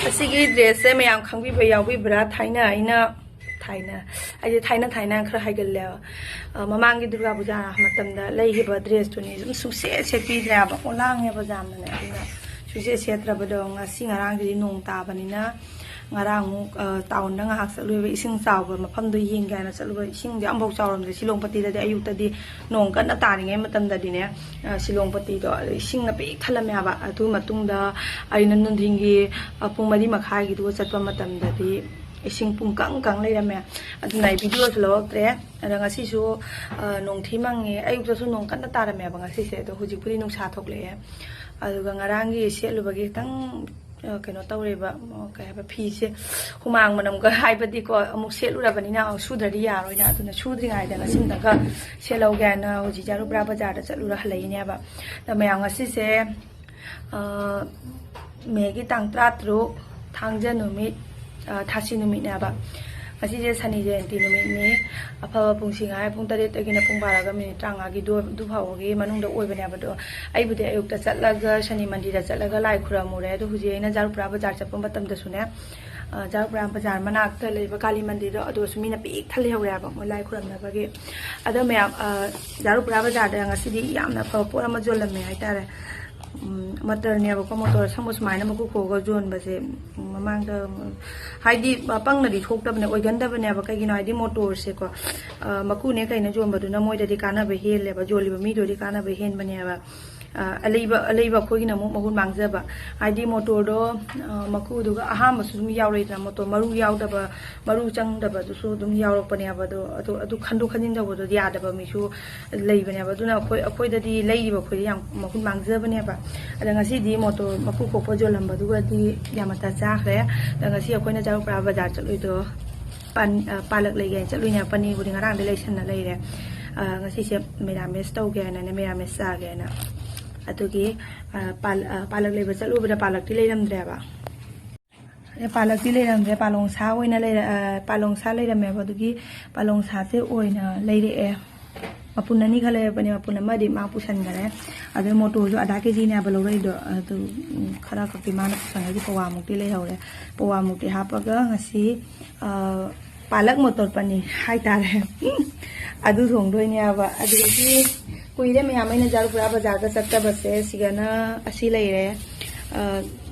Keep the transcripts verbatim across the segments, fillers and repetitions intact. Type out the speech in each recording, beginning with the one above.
ꯑꯁꯤꯒꯤ ꯗ꯭ꯔꯦꯁꯁꯦ ꯃꯌꯥꯝ ꯈꯪꯕꯤꯕ ꯌꯥꯎꯕꯤꯕ꯭ꯔꯥ? ꯊꯥꯏꯅ ꯑꯩꯅ, ꯊꯥꯏꯅ, ꯑꯩꯁꯦ ꯊꯥꯏꯅ ꯊꯥꯏꯅ ꯈꯔ ꯍꯥꯏꯒꯜꯂꯦꯕ꯫ ꯑ, ꯃꯃꯥꯡꯒꯤ ꯗꯨꯔꯒꯥ ꯄꯨꯖꯥ ꯃꯇꯝꯗ ꯂꯩꯈꯤꯕ ꯗ꯭ꯔꯦꯁꯇꯨꯅꯤ ꯑꯗꯨꯝ ꯁꯨꯡꯁꯦꯠ ꯁꯦꯠꯄꯤꯗ꯭ꯔꯦꯕ, ꯑꯣꯂꯥꯡꯉꯦꯕ ꯌꯥꯝꯅꯅꯦ꯫ ꯑꯗꯨꯅ ꯁꯨꯡꯁꯦꯠ ꯁꯦꯠꯇ꯭ꯔꯕꯗꯣ ꯉꯁꯤ ꯉꯔꯥꯡꯁꯤꯗꯤ ꯅꯣꯡ ꯇꯥꯕꯅꯤꯅ ꯉꯔꯥꯡ ꯑꯃꯨꯛ, ꯑ, ꯇꯥꯎꯟꯗ ꯉꯥꯏꯍꯥꯛ ꯆꯠꯂꯨꯏꯕ, ꯏꯁꯤꯡ ꯆꯥꯎꯕ ꯃꯐꯝꯗꯣ ꯌꯦꯡꯒꯦ ꯍꯥꯏꯅ ꯆꯠꯂꯨꯕ꯫ ꯏꯁꯤꯡꯗꯤ ꯑꯃꯐꯥꯎ ꯆꯥꯎꯔꯝꯗ꯭ꯔꯦ ꯁꯤꯂꯣꯡꯄꯇꯤꯗꯗꯤ꯫ ꯑꯌꯨꯛꯇꯗꯤ ꯅꯣꯡ ꯀꯟꯅ ꯇꯥꯔꯤꯉꯩ ꯃꯇꯝꯗꯗꯤꯅꯦ, ꯑ, ꯁꯤꯂꯣꯡꯄꯇꯤꯗꯣ ꯏꯁꯤꯡꯅ ꯄꯤꯛ ꯊꯜꯂꯝꯃꯦ ꯍꯥꯏꯕ꯫ ꯑꯗꯨ ꯃꯇꯨꯡꯗ ꯑꯩꯅ ꯅꯨꯡꯊꯤꯟꯒꯤ, ꯑ, ꯄꯨꯡ ꯃꯔꯤ ꯃꯈꯥꯏꯒꯤꯗꯨꯒ ꯆꯠꯄ ꯃꯇꯝꯗꯗꯤ ꯏꯁꯤꯡ ꯄꯨꯡ ꯀꯪ ꯀꯪ ꯂꯩꯔꯝꯃꯦ꯫ ꯑꯗꯨꯅ ꯑꯩ ꯚꯤꯗꯤꯑꯣꯁꯨ ꯂꯧꯔꯛꯇ꯭ꯔꯦ꯫ ꯑꯗ ꯉꯁꯤꯁꯨ, ꯑ, ꯅꯣꯡꯊꯤ ꯃꯪꯉꯦ꯫ ꯑꯌꯨꯛꯇꯁꯨ ꯅꯣꯡ ꯀꯟꯅ ꯇꯥꯔꯝꯃꯦꯕ ꯉꯁꯤꯁꯦ, ꯑꯗꯣ ꯍꯧꯖꯤꯛꯄꯨꯗꯤ ꯅꯨꯡꯁꯥ ꯊꯣꯛꯂꯛꯑꯦ꯫ ꯑꯗꯨꯒ ꯉꯔꯥꯡꯒꯤ ꯁꯦꯠꯂꯨꯕꯒꯤ ꯈꯤꯇꯪ, ꯑ, ꯀꯩꯅꯣ ꯇꯧꯔꯦꯕ, ꯑ, ꯀꯩ ꯍꯥꯏꯕ, ꯐꯤꯁꯦ ꯍꯨꯃꯥꯡ ꯃꯅꯝꯒ ꯍꯥꯏꯕꯗꯤꯀꯣ, ꯑꯃꯨꯛ ꯁꯦꯠꯂꯨꯔꯕꯅꯤꯅ ꯑꯃꯨꯛ ꯁꯨꯗ꯭ꯔꯗꯤ ꯌꯥꯔꯣꯏꯅ, ꯑꯗꯨꯅ ꯁꯨꯗ꯭ꯔꯤꯉꯩꯗ ꯉꯁꯤꯝꯇꯒ ꯁꯦꯠꯍꯧꯒꯦ ꯍꯥꯏꯅ ꯍꯧꯖꯤꯛ ꯖꯥꯔꯨꯄꯨꯔꯥ ꯕꯖꯥꯔꯗ ꯆꯠꯂꯨꯔ ꯍꯜꯂꯛꯏꯅꯦꯕ꯫ ꯑꯗ ꯃꯌꯥꯝ, ꯉꯁꯤꯁꯦ, ꯑ, ꯃꯦꯒꯤ ꯇꯥꯡ ꯇꯔꯥꯇꯔꯨꯛ, ꯊꯥꯡꯖ ꯅꯨꯃꯤꯠ, ꯑ, ꯊꯥꯁꯤ ꯅꯨꯃꯤꯠꯅꯦꯕ꯫ ꯉꯁꯤꯁꯦ ꯁꯅꯤ ꯖꯌꯦꯟꯇꯤ ꯅꯨꯃꯤꯠꯅꯤ꯫ ꯑꯐꯕ ꯄꯨꯡꯁꯤꯡ ꯍꯥꯏ ꯄꯨꯡ ꯇꯔꯦꯠꯇꯒꯤꯅ ꯄꯨꯡ ꯕꯥꯔꯣꯒ ꯃꯤꯅꯤꯠ ꯇꯔꯥꯃꯉꯥꯒꯤꯗꯨ, ꯑꯗꯨ ꯐꯥꯎꯕꯒꯤ ꯃꯅꯨꯡꯗ ꯑꯣꯏꯕꯅꯦꯕ꯫ ꯑꯗꯣ ꯑꯩꯕꯨꯗꯤ ꯑꯌꯨꯛꯇ ꯆꯠꯂꯒ ꯁꯅꯤ ꯃꯟꯗꯤꯔꯗ ꯆꯠꯂꯒ ꯂꯥꯏ ꯈꯨꯔꯝꯃꯨꯔꯦ꯫ ꯑꯗꯣ ꯍꯧꯖꯤꯛ ꯑꯩꯅ ꯖꯥꯔꯨꯄꯨꯔꯥ ꯕꯖꯥꯔ ꯆꯠꯄ ꯃꯇꯝꯗꯁꯨꯅꯦ, ꯑ, ꯖꯥꯔꯨꯄꯨꯔꯥ ꯕꯖꯥꯔ ꯃꯅꯥꯛꯇ ꯂꯩꯕ ꯀꯥꯂꯤ ꯃꯟꯗꯤꯔꯗꯣ ꯑꯗꯨꯁꯨ ꯃꯤꯅ ꯄꯤꯛ ꯊꯜꯂꯦ ꯍꯧꯔꯦꯕ ꯃꯣꯏ ꯂꯥꯏ ꯈꯨꯔꯝꯅꯕꯒꯤ꯫ ꯑꯗꯣ ꯃꯌꯥꯝ, ꯑ, ꯖꯥꯔꯨꯄꯨꯔꯥ ꯕꯖꯥꯔꯗ ꯉꯁꯤꯗꯤ ꯌꯥꯝꯅ ꯑꯐꯕ ꯄꯣꯠ ꯑꯃ ꯌꯣꯜꯂꯝꯃꯦ ꯍꯥꯏꯇꯥꯔꯦ꯫ ꯎꯝ, ꯃꯇꯔꯅꯦꯕꯀꯣ, ꯃꯇꯔ ꯑꯁꯪꯕ ꯁꯨꯃꯥꯏꯅ ꯃꯀꯨ ꯈꯣꯛꯑꯒ ꯌꯣꯟꯕꯁꯦ, ꯎꯝ, ꯃꯃꯥꯡꯗ, ꯎꯝ, ꯍꯥꯏꯗꯤ, ꯑ, ꯄꯪꯅꯗꯤ ꯊꯣꯛꯇꯕꯅꯦ, ꯑꯣꯏꯒꯟꯗꯕꯅꯦꯕ꯫ ꯀꯩꯒꯤꯅꯣ ꯍꯥꯏꯗꯤ ꯃꯣꯇꯣꯔꯁꯦꯀꯣ, ꯑ, ꯃꯀꯨꯅꯦ ꯀꯩꯅ ꯌꯣꯟꯕꯗꯨꯅ ꯃꯣꯏꯗꯗꯤ ꯀꯥꯟꯅꯕ ꯍꯦꯜꯂꯦꯕ, ꯌꯣꯜꯂꯤꯕ ꯃꯤꯗꯨꯗꯤ ꯀꯥꯟꯅꯕ ꯍꯦꯟꯕꯅꯦꯕ꯫ ꯑ, ꯑꯂꯩꯕ, ꯑꯂꯩꯕ ꯑꯩꯈꯣꯏꯒꯤꯅ ꯑꯃꯨꯛ ꯃꯍꯨꯠ ꯃꯥꯡꯖꯕ꯫ ꯍꯥꯏꯗꯤ ꯃꯣꯇꯣꯔꯗꯣ, ꯑ, ꯃꯀꯨꯗꯨꯒ ꯑꯍꯥꯟꯕꯁꯨ ꯑꯗꯨꯝ ꯌꯥꯎꯔꯛꯏꯗꯅ, ꯃꯣꯇꯣꯔ ꯃꯔꯨ ꯌꯥꯎꯗꯕ, ꯃꯔꯨ ꯆꯪꯗꯕꯗꯨꯁꯨ ꯑꯗꯨꯝ ꯌꯥꯎꯔꯛꯄꯅꯦꯕ꯫ ꯑꯗꯣ, ꯑꯗꯨ, ꯑꯗꯨ ꯈꯟꯗꯣꯛ ꯈꯟꯖꯤꯟ ꯇꯧꯕꯗꯣ ꯌꯥꯗꯕ ꯃꯤꯁꯨ ꯂꯩꯕꯅꯦꯕ꯫ ꯑꯗꯨꯅ ꯑꯩꯈꯣꯏ, ꯑꯩꯈꯣꯏꯗꯗꯤ ꯂꯩꯔꯤꯕ ꯑꯩꯈꯣꯏꯗꯤ ꯌꯥꯝ ꯃꯍꯨꯠ ꯃꯥꯡꯖꯕꯅꯦꯕ꯫ ꯑꯗ ꯉꯁꯤꯗꯤ ꯃꯣꯇꯣꯔ ꯃꯀꯨ ꯈꯣꯛꯄ ꯌꯣꯜꯂꯝꯕꯗꯨꯒꯗꯤ ꯌꯥꯝ ꯃꯇꯥ ꯆꯥꯈ꯭ꯔꯦ꯫ ꯑꯗ ꯉꯁꯤ ꯑꯩꯈꯣꯏꯅ ꯖꯥꯔꯨꯄꯨꯔꯥ ꯕꯖꯥꯔ ꯆꯠꯂꯨꯏꯗꯣ ꯄꯥꯟ-, ꯑ, ꯄꯥꯂꯛ ꯂꯩꯒꯦꯅ ꯆꯠꯂꯨꯏꯅꯦ꯫ ꯄꯅꯤꯔꯕꯨꯗꯤ ꯉꯔꯥꯡꯗꯩ ꯂꯩꯁꯟꯅ ꯂꯩꯔꯦ꯫ ꯑ, ꯉꯁꯤꯁꯦ ꯃꯦꯔꯥꯃꯦꯁ ꯇꯧꯒꯦ ꯍꯥꯏꯅꯅꯦ, ꯃꯦꯔꯥꯃꯦꯁ ꯆꯥꯒꯦꯅ꯫ ꯑꯗꯨꯒꯤ, ꯑ, ꯄꯥꯜ-, ꯑ, ꯄꯥꯂꯛ ꯂꯩꯕ ꯆꯠꯂꯨꯕꯗ ꯄꯥꯂꯛꯇꯤ ꯂꯩꯔꯝꯗ꯭ꯔꯦꯕ꯫ ꯑꯗꯩ ꯄꯥꯂꯛꯇꯤ ꯂꯩꯔꯝꯗ꯭ꯔꯦ, ꯄꯥꯂꯣꯡꯁꯥ ꯑꯣꯏꯅ ꯂꯩꯔ-, ꯑ, ꯄꯥꯂꯣꯡꯁꯥ ꯂꯩꯔꯝꯃꯦꯕ꯫ ꯑꯗꯨꯒꯤ ꯄꯥꯂꯣꯡꯁꯥꯁꯦ ꯑꯣꯏꯅ ꯂꯩꯔꯛꯑꯦ꯫ ꯃꯄꯨꯟ ꯑꯅꯤꯈꯛ ꯂꯩꯔꯛꯄꯅꯦ, ꯃꯄꯨꯟ ꯑꯃꯗꯤ ꯃꯥ ꯄꯨꯁꯟꯈꯔꯦ꯫ ꯑꯗꯨ ꯃꯣꯇꯣꯔꯁꯨ ꯑꯗꯥ ꯀꯦ ꯖꯤꯅꯦꯕ ꯂꯧꯔꯛꯏꯗꯣ, ꯑꯗꯨ, ꯎꯝ, ꯈꯔ ꯈꯛꯇꯤ ꯃꯥꯅ ꯄꯨꯁꯟꯈ꯭ꯔꯗꯤ ꯄꯋꯥꯃꯨꯛꯇꯤ ꯂꯩꯍꯧꯔꯦ꯫ ꯄꯋꯥꯃꯨꯛꯇꯤ ꯍꯥꯞꯄꯒ ꯉꯁꯤ, ꯑ, ꯄꯥꯂꯛ ꯃꯣꯇꯣꯔ ꯄꯅꯤꯔ ꯍꯥꯏꯇꯥꯔꯦ꯫ ꯑꯗꯨ ꯊꯣꯡꯗꯣꯏꯅꯦꯕ꯫ ꯑꯗꯨꯗꯒꯤ ꯀꯨꯏꯔꯦ ꯃꯌꯥꯝ ꯑꯩꯅ ꯖꯥꯔꯨꯄꯨꯔꯥ ꯕꯖꯥꯔꯒ ꯆꯠꯇꯕꯁꯦ꯫ ꯁꯤꯒꯅ ꯑꯁꯤ ꯂꯩꯔꯦ꯫ ꯑ,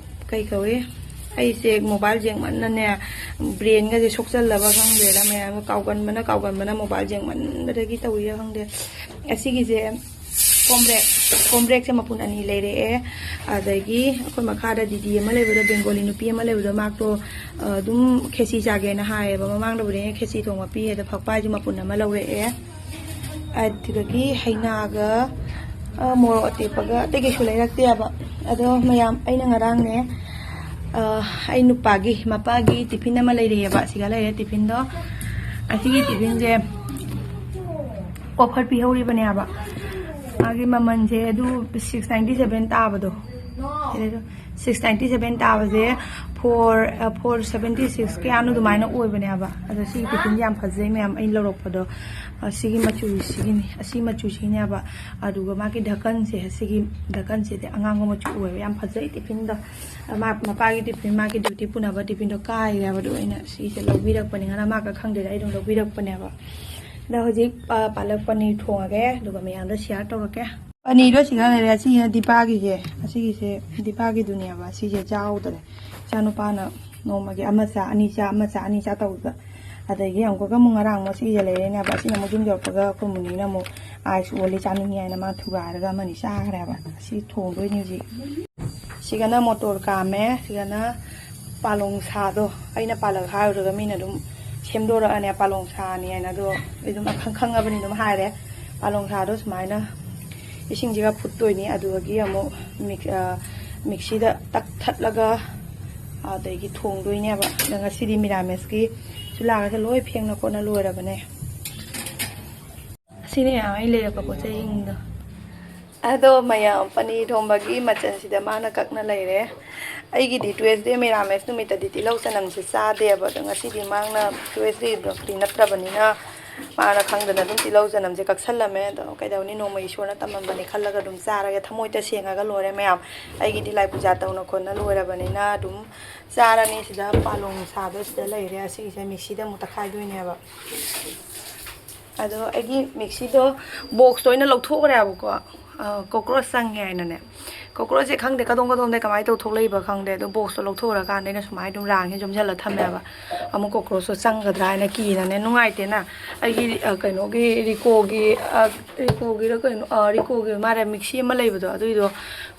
ꯀꯩ ꯀꯧꯏ? ꯑꯩꯁꯦ ꯃꯣꯕꯥꯏꯜ ꯌꯦꯡꯃꯟꯅꯅꯦ, ꯕ꯭ꯔꯦꯟꯒꯁꯦ ꯁꯣꯛꯆꯜꯂꯕ ꯈꯪꯗ꯭ꯔꯦꯗ꯫ ꯃꯌꯥꯝ ꯀꯥꯎꯒꯟꯕꯅ, ꯀꯥꯎꯒꯟꯕꯅ, ꯃꯣꯕꯥꯏꯜ ꯌꯦꯡꯃꯟꯕꯗꯒꯤ ꯇꯧꯔꯤꯔꯥ ꯈꯪꯗꯦ꯫ ꯑꯁꯤꯒꯤꯁꯦ ꯀꯣꯝꯕ꯭ꯔꯦꯛ, ꯀꯣꯝꯕ꯭ꯔꯦꯛꯁꯦ ꯃꯄꯨꯟ ꯑꯅꯤ ꯂꯩꯔꯛꯑꯦ꯫ ꯑꯗꯒꯤ ꯑꯩꯈꯣꯏ ꯃꯈꯥꯗ ꯗꯤꯗꯤ ꯑꯃ ꯂꯩꯕꯗꯣ, ꯕꯦꯡꯒꯣꯂꯤ ꯅꯨꯄꯤ ꯑꯃ ꯂꯩꯕꯗꯣ, ꯃꯥꯛꯇꯣ, ꯑ, ꯑꯗꯨꯝ ꯈꯦꯆꯤ ꯆꯥꯒꯦꯅ ꯍꯥꯏꯌꯦꯕ꯫ ꯃꯃꯥꯡꯗꯕꯨꯗꯤ ꯑꯩꯅ ꯈꯦꯆꯤ ꯊꯣꯡꯕ ꯄꯤꯌꯦ, ꯑꯗꯣ ꯐꯛꯄꯥꯏꯁꯨ ꯃꯄꯨꯟ ꯑꯃ ꯂꯧꯔꯛꯑꯦ꯫ ꯑꯗꯨꯗꯒꯤ ꯍꯩꯅꯥꯒ, ꯑ, ꯃꯣꯔꯣꯛ ꯑꯇꯦꯛꯄꯒ, ꯑꯇꯩ ꯀꯩꯁꯨ ꯂꯩꯔꯛꯇꯦꯕ꯫ ꯑꯗꯣ ꯃꯌꯥꯝ, ꯑꯩꯅ ꯉꯔꯥꯡꯅꯦ, ꯑ, ꯑꯩ ꯅꯨꯄꯥꯒꯤ, ꯃꯄꯥꯒꯤ ꯇꯤꯐꯤꯟ ꯑꯃ ꯂꯩꯔꯛꯑꯦꯕ꯫ ꯁꯤꯒ ꯂꯩꯔꯦ ꯇꯤꯐꯤꯟꯗꯣ꯫ ꯑꯁꯤꯒꯤ ꯇꯤꯐꯤꯟꯁꯦ offer ꯄꯤꯍꯧꯔꯤꯕꯅꯦꯕ꯫ ꯃꯥꯒꯤ ꯃꯃꯜꯁꯦ ꯑꯗꯨ six ninety seven ꯇꯥꯕꯗꯣ, six ninety seven ꯇꯥꯕꯁꯦ four, ꯑ, four seventy six ꯀꯌꯥꯅꯣ ꯑꯗꯨꯃꯥꯏꯅ ꯑꯣꯏꯕꯅꯦꯕ꯫ ꯑꯗꯣ ꯁꯤꯒꯤ ꯇꯤꯐꯤꯟꯁꯦ ꯌꯥꯝ ꯐꯖꯩ ꯃꯌꯥꯝ, ꯑꯩꯅ ꯂꯧꯔꯛꯄꯗꯣ꯫ ꯑ, ꯁꯤꯒꯤ ꯃꯆꯨꯁꯤꯒꯤꯅꯤ, ꯑꯁꯤ ꯃꯆꯨꯁꯤꯅꯦꯕ꯫ ꯑꯗꯨꯒ ꯃꯥꯒꯤ ꯙꯀꯟꯁꯦ, ꯁꯤꯒꯤ ꯙꯀꯟꯁꯤꯗꯤ ꯑꯉꯥꯡꯕ ꯃꯆꯨ ꯑꯣꯏꯕ, ꯌꯥꯝ ꯐꯖꯩ ꯇꯤꯐꯤꯟꯗꯣ꯫ ꯑ, ꯃꯥ, ꯃꯄꯥꯒꯤ ꯇꯤꯐꯤꯟ, ꯃꯥꯒꯤ duty ꯄꯨꯅꯕ ꯇꯤꯐꯤꯟꯗꯣ ꯀꯥꯏꯔꯦꯕ꯫ ꯑꯗꯣ ꯑꯩꯅ ꯁꯤꯁꯦ ꯂꯧꯕꯤꯔꯛꯄꯅꯤ, ꯉꯔꯥꯡ ꯃꯥ ꯈꯪꯗꯦꯗ, ꯑꯩ ꯑꯗꯨꯝ ꯂꯧꯕꯤꯔꯛꯄꯅꯦꯕ꯫ ꯑꯗꯣ ꯍꯧꯖꯤꯛ, ꯑ, ꯄꯥꯂꯛ ꯄꯅꯤꯔ ꯊꯣꯡꯉꯒꯦ, ꯑꯗꯨꯒ ꯃꯌꯥꯝꯗ share ꯇꯧꯔꯛꯀꯦ꯫ ꯄꯅꯤꯔꯗꯣ ꯁꯤꯒ ꯂꯩꯔꯦ꯫ ꯑꯁꯤ ꯗꯤꯄꯥꯒꯤꯁꯦ, ꯑꯁꯤꯒꯤꯁꯦ ꯗꯤꯄꯥꯒꯤꯗꯨꯅꯦꯕ꯫ ꯁꯤꯁꯦ ꯆꯥꯍꯧꯗ꯭ꯔꯦ꯫ ꯏꯆꯥꯅꯨꯄꯥꯅ ꯅꯣꯡꯃꯒꯤ ꯑꯃ ꯆꯥ, ꯑꯅꯤ ꯆꯥ, ꯑꯃ ꯆꯥ, ꯑꯅꯤ ꯆꯥ ꯇꯧꯕꯗ꯫ ꯑꯗꯒꯤ ꯑꯃꯨꯛꯀ ꯑꯃꯨꯛ ꯉꯔꯥꯡ ꯑꯃꯨꯛ ꯁꯤꯁꯦ ꯂꯩꯔꯦꯅꯦꯕ꯫ ꯑꯁꯤꯅ ꯑꯃꯨꯛ ꯌꯨꯝ ꯌꯧꯔꯛꯄꯒ ꯑꯩꯈꯣꯏ ꯃꯨꯅꯤꯅ ꯑꯃꯨꯛ ice ꯑꯣꯜꯂꯤ ꯆꯥꯅꯤꯡꯉꯤ ꯍꯥꯏꯅ ꯃꯥ ꯊꯨꯒꯥꯏꯔꯒ ꯑꯃꯅꯤ ꯆꯥꯈ꯭ꯔꯦꯕ꯫ ꯑꯁꯤ ꯊꯣꯡꯗꯣꯏꯅꯤ ꯍꯧꯖꯤꯛ꯫ ꯁꯤꯒꯅ ꯃꯣꯇꯣꯔ ꯀꯥꯝꯃꯦ, ꯁꯤꯒꯅ ꯄꯥꯂꯣꯡ ꯁꯥꯗꯣ꯫ ꯑꯩꯅ ꯄꯥꯂꯛ ꯍꯥꯏꯔꯨꯔꯒ ꯃꯤꯅ ꯑꯗꯨꯝ ꯁꯦꯝꯗꯣꯔꯛꯑꯅꯤ, ꯄꯥꯂꯣꯡ ꯁꯥꯅꯤ ꯍꯥꯏꯅ꯫ ꯑꯗꯣ ꯑꯩ ꯑꯗꯨꯝ ꯑꯈꯪ ꯈꯪꯉꯕꯅꯤ ꯑꯗꯨꯝ ꯍꯥꯏꯔꯦ꯫ ꯄꯥꯂꯣꯡ ꯁꯥꯗꯣ ꯁꯨꯃꯥꯏꯅ ꯏꯁꯤꯡꯁꯤꯒ ꯐꯨꯠꯇꯣꯏꯅꯤ, ꯑꯗꯨꯗꯒꯤ ꯑꯃꯨꯛ ꯃꯤꯛ-, ꯑ, ꯃꯤꯛꯁꯤꯗ ꯇꯛ ꯊꯠꯂꯒ ꯑꯗꯒꯤ ꯊꯣꯡꯗꯣꯏꯅꯦꯕ꯫ ꯑꯗꯣ ꯉꯁꯤꯗꯤ ꯃꯤꯔꯥꯃꯦꯁꯀꯤ ꯆꯨꯂꯥꯒꯁꯦ ꯂꯣꯏ ꯐꯦꯡꯅ ꯈꯣꯠꯅ ꯂꯣꯏꯔꯕꯅꯦ꯫ ꯑꯁꯤꯅꯦ ꯃꯌꯥꯝ ꯑꯩ ꯂꯩꯔꯛꯄ ꯄꯣꯠ ꯆꯩꯁꯤꯡꯗꯣ꯫ ꯑꯗꯣ ꯃꯌꯥꯝ ꯄꯅꯤꯔ ꯊꯣꯡꯕꯒꯤ ꯃꯆꯜꯁꯤꯗ ꯃꯥꯅ ꯀꯛꯅ ꯂꯩꯔꯦ꯫ ꯑꯩꯒꯤꯗꯤ Tuesday ꯃꯤꯔꯥꯃꯦꯁ ꯅꯨꯃꯤꯠꯇꯗꯤ ꯇꯤꯜꯍꯧ ꯆꯅꯝꯁꯦ ꯆꯥꯗꯦꯕ꯫ ꯑꯗꯣ ꯉꯁꯤꯗꯤ ꯃꯥꯅ Tuesday ꯕ꯭ꯔꯣꯀꯂꯤ ꯅꯠꯇ꯭ꯔꯕꯅꯤꯅ ꯃꯥꯅ ꯈꯪꯗꯅ ꯑꯗꯨꯝ ꯇꯤꯜꯍꯧ ꯆꯅꯝꯁꯦ ꯀꯛꯁꯜꯂꯝꯃꯦ꯫ ꯑꯗꯣ ꯀꯩꯗꯧꯅꯤ, ꯅꯣꯡꯃ ꯏꯁꯣꯔꯅ ꯇꯝꯃꯝꯕꯅꯤ ꯈꯜꯂꯒ ꯑꯗꯨꯝ ꯆꯥꯔꯒꯦ꯫ ꯊꯃꯣꯏꯗ ꯁꯦꯡꯉꯒ ꯂꯣꯏꯔꯦ ꯃꯌꯥꯝ꯫ ꯑꯩꯒꯤꯗꯤ ꯂꯥꯏ ꯄꯨꯖꯥ ꯇꯧꯅ ꯈꯣꯠꯅ ꯂꯣꯏꯔꯕꯅꯤꯅ ꯑꯗꯨꯝ ꯆꯥꯔꯅꯤ꯫ ꯁꯤꯗ ꯄꯥꯂꯣꯡ ꯁꯥꯕ ꯁꯤꯗ ꯂꯩꯔꯦ꯫ ꯑꯁꯤꯒꯤꯁꯦ ꯃꯤꯛꯁꯤꯗ ꯑꯃꯨꯛ ꯇꯛꯈꯥꯏꯗꯣꯏꯅꯦꯕ꯫ ꯑꯗꯣ ꯑꯩꯒꯤ ꯃꯤꯛꯁꯤꯗꯣ ꯕꯣꯛꯁꯇ ꯑꯣꯏꯅ ꯂꯧꯊꯣꯛꯎꯔꯦꯕꯀꯣ꯫ ꯀꯣꯀ꯭ꯔꯣꯁ ꯆꯪꯉꯦ ꯍꯥꯏꯅꯅꯦ꯫ ꯀꯣꯀ꯭ꯔꯣꯁꯁꯦ ꯈꯪꯗꯦ ꯀꯗꯣꯝ ꯀꯗꯣꯝꯗ ꯀꯃꯥꯏꯅ ꯇꯧꯊꯣꯛꯂꯛꯏꯕ ꯈꯪꯗꯦ꯫ ꯑꯗꯣ ꯕꯣꯛꯁꯇꯣ ꯂꯧꯊꯣꯛꯎꯔꯀꯥꯟꯗ ꯑꯩꯅ ꯁꯨꯃꯥꯏꯅ ꯑꯗꯨꯝ ꯔꯥꯡꯁꯦ ꯌꯣꯝꯁꯤꯜꯂ ꯊꯝꯃꯦꯕ꯫ ꯑꯃꯨꯛ ꯀꯣꯀ꯭ꯔꯣꯁꯇꯣ ꯆꯪꯒꯗ꯭ꯔꯥ ꯍꯥꯏꯅ ꯀꯤꯅꯅꯦ꯫ ꯅꯨꯡꯉꯥꯏꯇꯦꯅ꯫ ꯑꯩꯒꯤ ꯑ, ꯀꯩꯅꯣꯒꯤ ꯔꯤꯀꯣꯒꯤ ꯑ, ꯔꯤꯀꯣꯒꯤꯔ ꯀꯩꯅꯣ ꯑ, ꯔꯤꯀꯣꯒꯤ ꯃꯥꯔꯦ ꯃꯤꯛꯁꯤ ꯑꯃ ꯂꯩꯕꯗꯣ, ꯑꯗꯨꯏꯗꯣ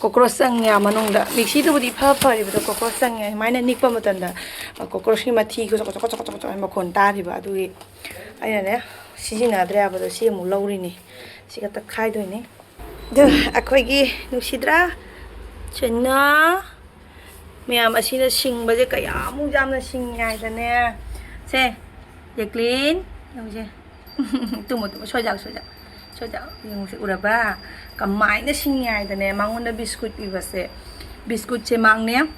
ꯀꯣꯀ꯭ꯔꯣꯁ ꯆꯪꯉꯦ ꯃꯅꯨꯡꯗ꯫ ꯃꯤꯛꯁꯤꯗꯨꯕꯨꯗꯤ ꯏꯐ ꯐꯔꯤꯕꯗꯣ ꯀꯣꯀ꯭ꯔꯣꯁ ꯆꯪꯉꯦ꯫ ꯁꯨꯃꯥꯏꯅ ꯅꯤꯛꯄ ꯃꯇꯝꯗ ꯑ, ꯀꯣꯀ꯭ꯔꯣꯁꯀꯤ ꯃꯊꯤ ꯆꯣꯀ ꯆꯣꯀ ꯆꯣꯀ ꯆꯣꯀ ꯆꯣꯀ ꯍꯥꯏꯅ ꯃꯈꯣꯟ ꯇꯥꯔꯤꯕ꯫ ꯑꯗꯨꯒꯤ ꯑꯩꯅꯅꯦ ꯁꯤꯖꯤꯟꯅꯗ꯭ꯔꯦ ꯍꯥꯏꯕꯗꯣ ꯁꯤ ꯑꯃꯨꯛ ꯂꯧꯔꯤꯅꯤ꯫ ꯁꯤꯒ ꯇꯛꯈꯥꯏꯗꯣꯏꯅꯤ꯫ ꯑꯗꯨ ꯑꯩꯈꯣꯏꯒꯤ ꯅꯨꯡꯁꯤꯗ꯭ꯔꯥ ꯆꯦꯅꯥ ꯃꯌꯥꯝ ꯑꯁꯤꯅ ꯁꯤꯡꯕꯁꯦ ꯀꯌꯥꯃꯨꯛ ꯌꯥꯝꯅ ꯁꯤꯡꯉꯤ ꯍꯥꯏꯗꯅꯦ꯫ ꯁꯦ, ꯖꯦꯀ꯭ꯂꯤꯟ, ꯌꯦꯡꯉꯨꯁꯦ꯫ ꯇꯨꯝꯃꯣ, ꯇꯨꯝꯃꯣ, ꯁꯣꯏꯖꯥꯎ, ꯁꯣꯏꯖꯥꯎ, ꯁꯣꯏꯖꯥꯎ, ꯌꯦꯡꯉꯨꯁꯦ, ꯎꯔꯕ? ꯀꯃꯥꯏꯅ ꯁꯤꯡꯉꯤ ꯍꯥꯏꯗꯅꯦ, ꯃꯉꯣꯟꯗ ꯕꯤꯁꯀꯨꯠ ꯄꯤꯕꯁꯦ, ꯕꯤꯁꯀꯨꯠꯁꯦ ꯃꯥꯡꯅꯦ,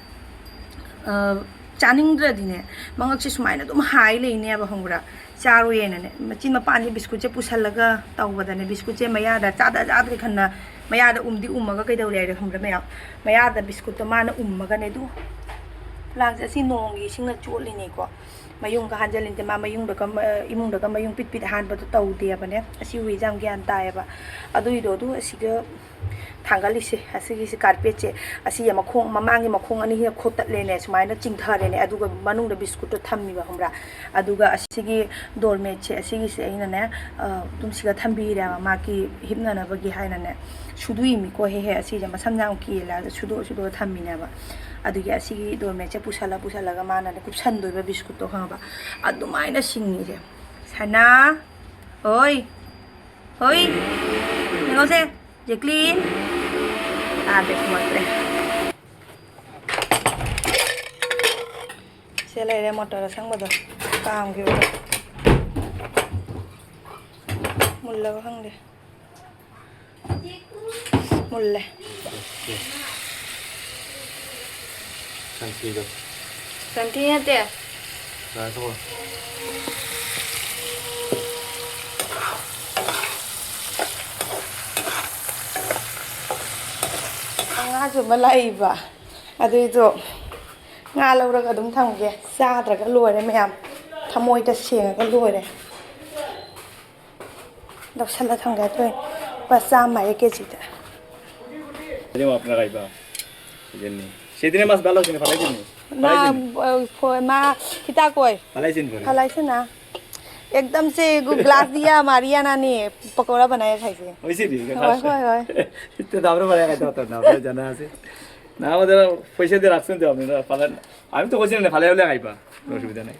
ꯑ, ꯆꯥꯅꯤꯡꯗ꯭ꯔꯗꯤꯅꯦ, ꯃꯉꯛꯁꯦ ꯁꯨꯃꯥꯏꯅ ꯑꯗꯨꯝ ꯍꯥꯏ ꯂꯩꯅꯦꯕ, ꯈꯪꯕ꯭ꯔꯥ? ꯆꯥꯔꯣꯏꯅꯅꯦ, ꯃꯆꯤꯟ ꯃꯄꯥꯟꯁꯦ ꯕꯤꯁꯀꯨꯠꯁꯦ ꯄꯨꯁꯜꯂꯒ ꯇꯧꯕꯗꯅꯦ, ꯕꯤꯁꯀꯨꯠꯁꯦ ꯃꯌꯥꯗ ꯆꯥꯗ ꯆꯥꯗ꯭ꯔꯦ ꯈꯟꯅ, ꯃꯌꯥꯗ ꯎꯝꯗꯤ ꯎꯝꯃꯒ ꯀꯩꯗꯧꯔꯦ ꯍꯥꯏꯗꯣ ꯈꯪꯕ꯭ꯔꯥ, ꯃꯌꯥꯝ? ꯃꯌꯥꯗ ꯕꯤꯁꯀꯨꯠꯇꯣ ꯃꯥꯅ ꯎꯝꯃꯒꯅꯦ, ꯑꯗꯨ ꯂꯥꯡꯁꯦ ꯑꯁꯤ ꯅꯣꯡꯒꯤ ꯏꯁꯤꯡꯅ ꯆꯣꯠꯂꯤꯅꯤꯀꯣ꯫ ꯃꯌꯨꯡꯒ ꯍꯥꯟꯖꯤꯜꯂꯤꯟꯗꯦ꯫ ꯃꯥ ꯃꯌꯨꯡꯗꯒ, ꯏꯃꯨꯡꯗꯒ ꯃꯌꯨꯡ ꯄꯤꯠ ꯄꯤꯠ ꯍꯥꯟꯕꯗꯣ ꯇꯧꯗꯦꯕꯅꯦ꯫ ꯑꯁꯤ ꯍꯨꯏꯁꯦ ꯌꯥꯝ ꯒ꯭ꯌꯥꯟ ꯇꯥꯏꯌꯦꯕ꯫ ꯑꯗꯨꯏꯗꯣ, ꯑꯗꯨ ꯑꯁꯤꯒ ꯊꯥꯡꯒꯠꯂꯤꯁꯦ, ꯑꯁꯤꯒꯤꯁꯦ ꯀꯥꯔꯄꯦꯠꯁꯦ, ꯑꯁꯤ ꯃꯈꯣꯡ, ꯃꯃꯥꯡꯒꯤ ꯃꯈꯣꯡ ꯑꯅꯤꯁꯤꯅ ꯈꯣꯠꯇꯠꯂꯦꯅꯦ, ꯁꯨꯃꯥꯏꯅ ꯆꯤꯡꯊꯔꯦꯅꯦ꯫ ꯑꯗꯨꯒ ꯃꯅꯨꯡꯗ ꯕꯤꯁꯀꯨꯠꯇꯣ ꯊꯝꯃꯤꯕ, ꯈꯪꯕ꯭ꯔꯥ? ꯑꯗꯨꯒ ꯑꯁꯤꯒꯤ ꯗꯣꯔꯃꯦꯠꯁꯦ, ꯑꯁꯤꯒꯤꯁꯦ ꯑꯩꯅꯅꯦ, ꯑ, ꯑꯗꯨꯝ ꯁꯤꯒ ꯊꯝꯕꯤꯔꯦꯕ, ꯃꯥꯒꯤ ꯍꯤꯞꯅꯅꯕꯒꯤ ꯍꯥꯏꯅꯅꯦ꯫ ꯁꯨꯗꯣꯛꯏꯃꯤꯀꯣ, ꯍꯦꯛ ꯍꯦꯛ ꯑꯁꯤꯁꯦ ꯃꯁꯝ ꯌꯥꯝ ꯀꯦꯜꯂꯦ ꯍꯥꯏꯔꯒ ꯁꯨꯗꯣꯛꯑ ꯁꯨꯗꯣꯛꯑ ꯊꯝꯃꯤꯅꯦꯕ꯫ ꯑꯗꯨꯒꯤ ꯑꯁꯤꯒꯤ ꯗꯣꯔꯃꯦꯠꯁꯦ ꯄꯨꯁꯜꯂ ꯄꯨꯁꯜꯂꯒ ꯃꯥꯅꯅꯦ ꯀꯨꯞꯁꯟꯗꯣꯏꯕ ꯕꯤꯁꯀꯨꯠꯇꯣ, ꯈꯪꯉꯕ? ꯑꯗꯨꯃꯥꯏꯅ ꯁꯤꯡꯉꯤꯁꯦ꯫ ꯁꯅꯥ, ꯍꯣꯏ, ꯍꯣꯏ, ꯌꯦꯡꯉꯣꯁꯦ, ꯖꯦꯀ꯭ꯂꯤꯟ꯫ ꯇꯥꯗ꯭ꯔꯦ, ꯈꯨꯝꯃꯛꯇ꯭ꯔꯦ꯫ ꯁꯦ ꯂꯩꯔꯦ ꯃꯣꯇꯣꯔ ꯑꯁꯪꯕꯗꯣ, ꯀꯥꯝꯈꯤꯕꯗꯣ꯫ ꯃꯨꯜꯂꯕ ꯈꯪꯗꯦ꯫ ꯃꯨꯜꯂꯦ꯫ ꯁꯟꯊꯤꯗꯣ꯫ ꯁꯟꯊꯤ ꯅꯠꯇꯦ꯫ ꯉꯥꯏꯈꯣ꯫ ꯉꯥꯁꯨ ꯑꯃ ꯂꯩꯕ, ꯑꯗꯨꯏꯗꯣ ꯉꯥ ꯂꯧꯔꯒ ꯑꯗꯨꯝ ꯊꯝꯒꯦ꯫ ꯆꯥꯗ꯭ꯔꯒ ꯂꯣꯏꯔꯦ ꯃꯌꯥꯝ, ꯊꯃꯣꯏꯗ ꯁꯦꯡꯉꯒ ꯂꯣꯏꯔꯦ꯫ ꯂꯧꯁꯜꯂ ꯊꯝꯒꯦ ꯇꯧꯅꯤ꯫ ꯂꯨꯄꯥ ꯆꯥꯝꯃ ꯍꯥꯏꯌꯦ ꯀꯦꯖꯤꯗ꯫ সেদিন আপনারা খাইবা। সেদিন নেই। সেদিনে মাছ ভালো হয়েছে না, ফালাই দিন। না, ফালাই দিন। ওই ফ-, মা, কিতা কয়? ফালাইছেন বলে। ফালাইছে না। একদম সে গু-, গ্লাস দিয়া মারিয়া নানি পকোড়া বানাইয়া খাইছে। ওই সেদিন, হয়, হয়, হয়। ইতে দাবরে বানাইয়া খাইতে পারতাম না, আপনারা জানা আছে। না, আমাদের পয়সা দিয়ে রাখছেন তো আপনারা, ফালান। আমি তো কইছি না, ফালাই হলে খাইবা, কোনো অসুবিধা নাই।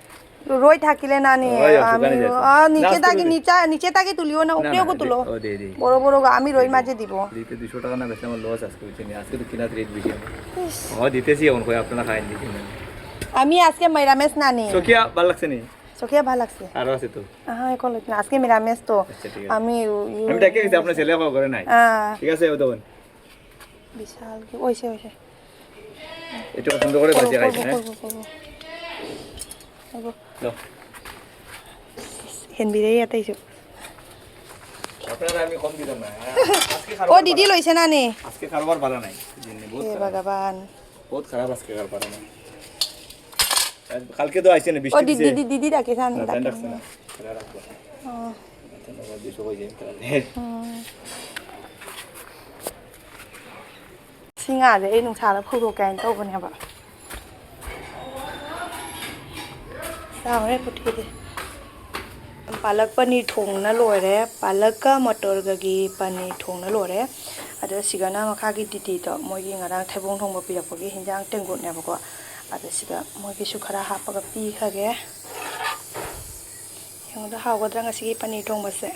রই থাকিলে নানি, হয়, হয়, আমি, শুকানি যায় তো। আ, নিচে না, আস্তে থাকি, করে। নিচে, নিচে থাকি তুলিও না, না, উপরেও না, কো তুলো। দে-, ও, দে, দে। বড় বড় গো, আমি রই দে, দে। মাঝে দিব। দিতে দুইশো টাকা না বেচলে আমার লস আজকে, বুঝছেন? আজকে তো কিনা রেট বেশি আমার। ইস। ও, দিতেছি এখন, কই আপনারা খাইন, দেখি না। আমি আজকে নিরামিষ নানি। সখিয়া, ভালো লাগছে নি? সখিয়া ভালো লাগছে। আরো আছে তো। আহা, এখন লইতে না। আজকে নিরামিষ তো। আচ্ছা, ঠিক আছে। আমি উ-, উ-, আমি ডেকে গেছি, আপনার ছেলে এখন ঘরে নাই। আ। ঠিক আছে, ও তখন। বিশাল কি, ওইসে, ওইসে। এটা পছন্দ করে করবো, বাঁচিয়ে খাইছে, করবো, হ্যাঁ? করবো, করবো। করবো। লো। হেনবিরে ইয়াতে আইছো। আপনারা আমি কম দিতাম না। আজকে ও, কারবার দিদি ভালো। লইছে না নি? আজকে কারবার ভালো নাই। দিন নেই, বহুত হে খারাপ। ভগবান। বহুত খারাপ আজকে কারবার আমার। কালকে তো আইছে না, ও, বৃষ্টি দিদি, দিছে। দিদি, দিদি ডাকে, জানি, না, ডাকে। ফ্যান রাখছে না। ফ্যান রাখবো। ও। ফ্যান রাখবো, দুশো হয়ে যায়, ফ্যান। হুম। ꯁꯤ ꯉꯥꯁꯦ ꯑꯩ ꯅꯨꯡꯁꯥꯗ ꯐꯧꯗꯣꯛꯀꯦ ꯍꯥꯏꯅ ꯇꯧꯕꯅꯦꯕ꯫ ꯆꯥꯎꯔꯦ ꯄꯨꯈ꯭ꯔꯤꯗꯤ꯫ ꯄꯥꯂꯛ ꯄꯅꯤꯔ ꯊꯣꯡꯅ ꯂꯣꯏꯔꯦ꯫ ꯄꯥꯂꯛꯀ ꯃꯇꯔꯒꯒꯤ ꯄꯅꯤꯔ ꯊꯣꯡꯅ ꯂꯣꯏꯔꯦ꯫ ꯑꯗꯣ ꯁꯤꯒꯅ ꯃꯈꯥꯒꯤ ꯗꯤꯗꯤꯗꯣ ꯃꯣꯏꯒꯤ ꯉꯔꯥꯡ ꯊꯩꯕꯣꯡ ꯊꯣꯡꯕ ꯄꯤꯔꯛꯄꯒꯤ ꯍꯤꯟꯖꯥꯡ ꯇꯦꯡꯀꯣꯠꯅꯦꯕꯀꯣ꯫ ꯑꯗꯣ ꯁꯤꯗ ꯃꯣꯏꯒꯤꯁꯨ ꯈꯔ ꯍꯥꯞꯄꯒ ꯄꯤꯈ꯭ꯔꯒꯦ꯫ ꯌꯦꯡꯉꯨꯗ ꯍꯥꯎꯒꯗ꯭ꯔꯥ ꯉꯁꯤꯒꯤ ꯄꯅꯤꯔ ꯊꯣꯡꯕꯁꯦ꯫